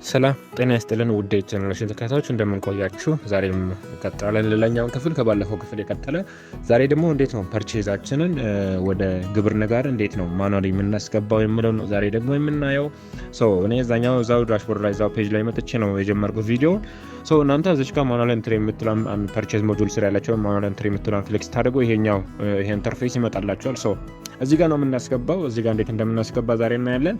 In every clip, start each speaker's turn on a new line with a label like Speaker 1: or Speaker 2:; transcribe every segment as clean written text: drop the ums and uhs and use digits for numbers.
Speaker 1: ሰላም ጤና ይስጥልን ውድ የቻናላችን ተከታታዮች፣ እንደምን ቆያችሁ? ዛሬም እንቀጥላለን። ሌላኛውን ክፍል ከባለፈው ክፍል የቀጠለ። ዛሬ ደግሞ እንዴት ነው purchase ኣችንን ወደ ግብር ጋር እንዴት ነው manually የምናስገባው የሚለው ነው ዛሬ ደግሞ የምናየው። So እኔ እዛኛው እዛው dashboard ላይ፣ እዛው page ላይ መጥቼ ነው የጀመርኩት ቪዲዮ። So እናንተ እዚች ጋር manual entry የምትለዋን፣ purchase module ስር ያለችውን manual entry የምትለዋን click ስታደርጉ ይሄኛው ይሄ interface ይመጣላችኋል። So እዚህ ጋር ነው የምናስገባው። እዚህ ጋር እንዴት እንደምናስገባ ዛሬ እናያለን።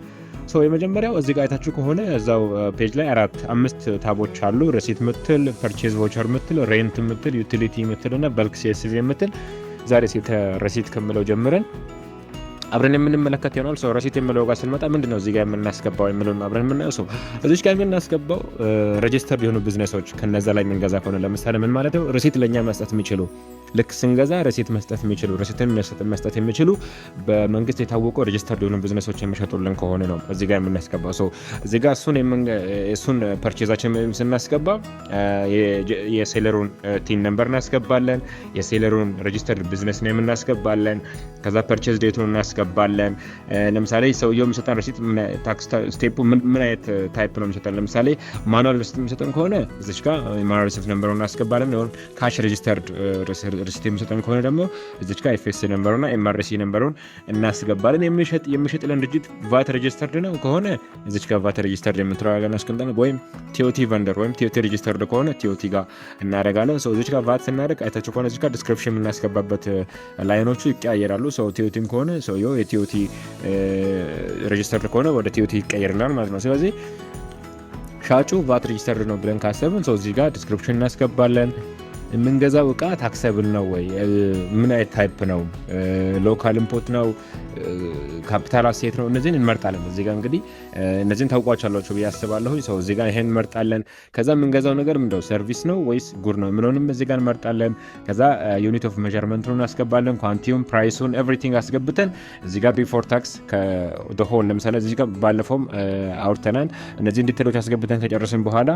Speaker 1: So የመጀመሪያው እዚህ ጋር አይታችሁ ከሆነ እዛው page ላይ አራት አምስት tab ኦች አሉ። Receipt ምትል፣ purchase voucher ምትል፣ rent ምትል፣ utility ምትል እና bulk CSV ምትል። ዛሬ receipt ከምለው ጀምረን አብረን የምንመለከት ይሆናል። So receipt የሚለው ጋር ስንመጣ ምንድን ነው እዚህ ጋር የምናስገባው የሚለውን አብረን የምናየው። So እዚህ ጋር የምናስገባው register የሆኑ ቢዝነሶች ከነዛ ላይ የምንገዛ ከሆነ፣ ለምሳሌ ምን ማለት ነው? Receipt ለእኛ መስጠት የሚችሉ፣ ልክ ስንገዛ receipt መስጠት የሚችሉ፣ receipt ን መስጠት የሚችሉ፣ በመንግስት የታወቁ register የሆኑ ቢዝነሶች የሚሸጡልን ከሆነ ነው እዚህ ጋር የምናስገባው። So እዚህ ጋር እሱን purchase ኣችን ስናስገባ የ seller ኡን TIN number እናስገባለን። የ seller ኡን registered business name እናስገባለን። ከዛ purchase date ኡን እናስገባለን። ለምሳሌ ሰውየው የሚሰጠን receipt tax step ኡ ምን አይነት type ነው የሚሰጠን? ለምሳሌ manual receipt የሚሰጠን ከሆነ እዚች ጋር manual receipt number ኡ እናስገባለን። Cash registered receipt የሚሰጠን ከሆነ ደግሞ እዚች ጋር FSC number ኡና MRC number ኡን እናስገባለን። የሚሸጥልን ድርጅት VAT registered ነው ከሆነ እዚች ጋር VAT registered የምትለው ጋር እናስቀምጣለን። ወይም TOT vendor ወይም TOT registered ከሆነ TOT ጋር እናደርጋለን። So እዚች ጋር ቫት ስናደርግ አይታችሁ ከሆነ እዚች ጋር description የምናስገባበት line ኦቹ ይቀያየራሉ። So TOT ም ከሆነ ሰውየው የ TOT registered ከሆነ ወደ TOT ይቀየርናል ማለት ነው። ስለዚህ ሻጩ VAT registered ነው ብለን ካሰብን so እዚህ ጋር description እናስገባለን። የምንገዛው እቃ taxable ነው ወይ? ምን አይነት type ነው? Local import ነው? Capital asset ነው? እነዚህን እንመርጣለን። እዚህ ጋር እንግዲህ እነዚህን ታውቋቸዋላችሁ ብዬ አስባለሁ። So እዚህ ጋር ይሄን እንመርጣለን። ከዛ የምንገዛው ነገር ምንድነው? Service ነው ወይስ good ነው የሚለውንም እዚህ ጋር እንመርጣለን። ከዛ unit of measurement ኡን እናስገባለን። Quantity ውን፣ price ኡን፣ everything አስገብተን እዚህ ጋር before tax whole ለምሳሌ እዚህ ጋር ባለፈውም አውርተናል። እነዚህን detail ኦች አስገብተን ከጨረስን በኋላ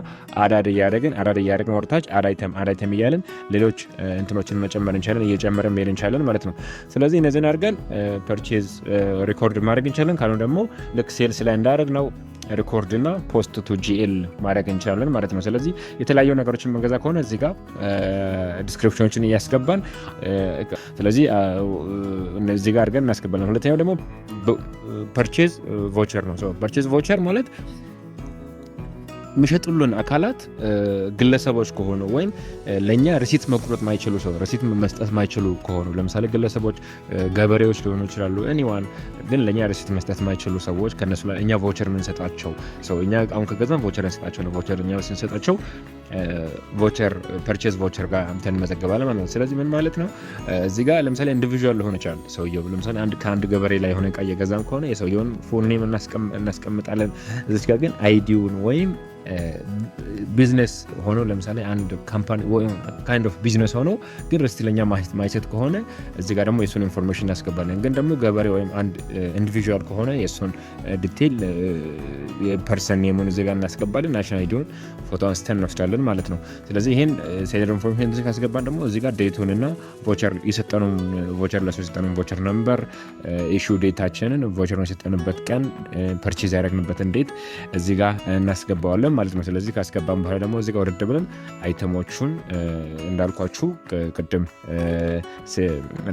Speaker 1: add add እያደረግን፣ add add እያደረግን ወደታች add item፣ add item እያልን ሌሎች እንትኖችን መጨመር እንችላለን፣ እየጨመርን መሄድ እንችላለን ማለት ነው። ስለዚህ እነዚህን አድርገን purchase record ማድረግ እንችላለን። ካልሆነ ደግሞ ልክ sales ላይ እንዳደረግነው record እና post to GL ማድረግ እንችላለን ማለት ነው። ስለዚህ የተለያዩ ነገሮችን የምንገዛ ከሆነ እዚህ ጋር description ኦችን እያስገባን፣ ስለዚህ እዚህ ጋር አድርገን እናስገባለን። ሁለተኛው ደግሞ purchase voucher ነው። Purchase voucher ማለት የሚሸጡልን አካላት ግለሰቦች ከሆኑ ወይም ለእኛ receipt መቁረጥ ማይችሉ ሰው፣ receipt መስጠት ማይችሉ ከሆኑ፣ ለምሳሌ ግለሰቦች፣ ገበሬዎች ሊሆኑ ይችላሉ። Anyone ግን ለእኛ receipt መስጠት ማይችሉ ሰዎች ከነሱ ላይ እኛ voucher የምንሰጣቸው ሰው፣ እኛ አሁን ከገዛን voucher እንሰጣቸው ነው። Voucher እኛ ስንሰጣቸው voucher purchase voucher ጋር እንትን እንመዘገባለን ማለት ነው። ስለዚህ ምን ማለት ነው? እዚህ ጋር ለምሳሌ individual ሊሆን ይችላል ሰውየው። ለምሳሌ አንድ ከአንድ ገበሬ ላይ የሆነ እቃ እየገዛን ከሆነ የሰውየውን full name እናስቀምጣለን። እዚች ጋር ግን ID ውን ወይም ቢዝነስ ሆኖ፣ ለምሳሌ አንድ company kind of business ሆኖ ግን receipt ለኛ ማይሰጥ ከሆነ እዚህ ጋር ደግሞ የሱን information እናስገባለን። ግን ደግሞ ገበሬ ወይም አንድ individual ከሆነ የእሱን detail የ person name ኡን እዚህ ጋር እናስገባለን። National ID ውን ፎቶ አንስተን እንወስዳለን ማለት ነው። ስለዚህ ይህን seller information እዚህ ካስገባን ደግሞ እዚህ ጋር date ኡን እና voucher የሰጠነውን voucher፣ ለሰው የሰጠነውን voucher number፣ issue date ኣችንን፣ voucher ኡን የሰጠንበት ቀን፣ purchase ያደረግንበትን date እዚህ ጋር እናስገባዋለን ማለት ነው። ስለዚህ ካስገባን በኋላ ደግሞ እዚህ ጋር ወረድ ብለን item ኦቹን እንዳልኳችሁ ቅድም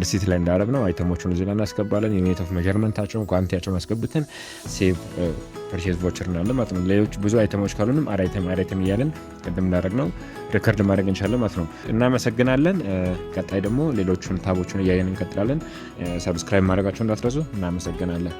Speaker 1: receipt ላይ እንዳደረግነው item ኦቹን እዚህ ላይ እናስገባለን። Unit of measurement ኣቸውን፣ quantity ያቸውን አስገብተን save purchase voucher እንላለን ማለት ነው። ሌሎች ብዙ item ኦች ካሉንም add item፣ add item እያልን ቅድም እንዳደረግነው record ማድረግ እንችላለን ማለት ነው። እናመሰግናለን። ቀጣይ ደግሞ ሌሎቹን tab ኦቹን እያየን እንቀጥላለን። Subscribe ማድረጋችሁን እንዳትረሱ። እናመሰግናለን።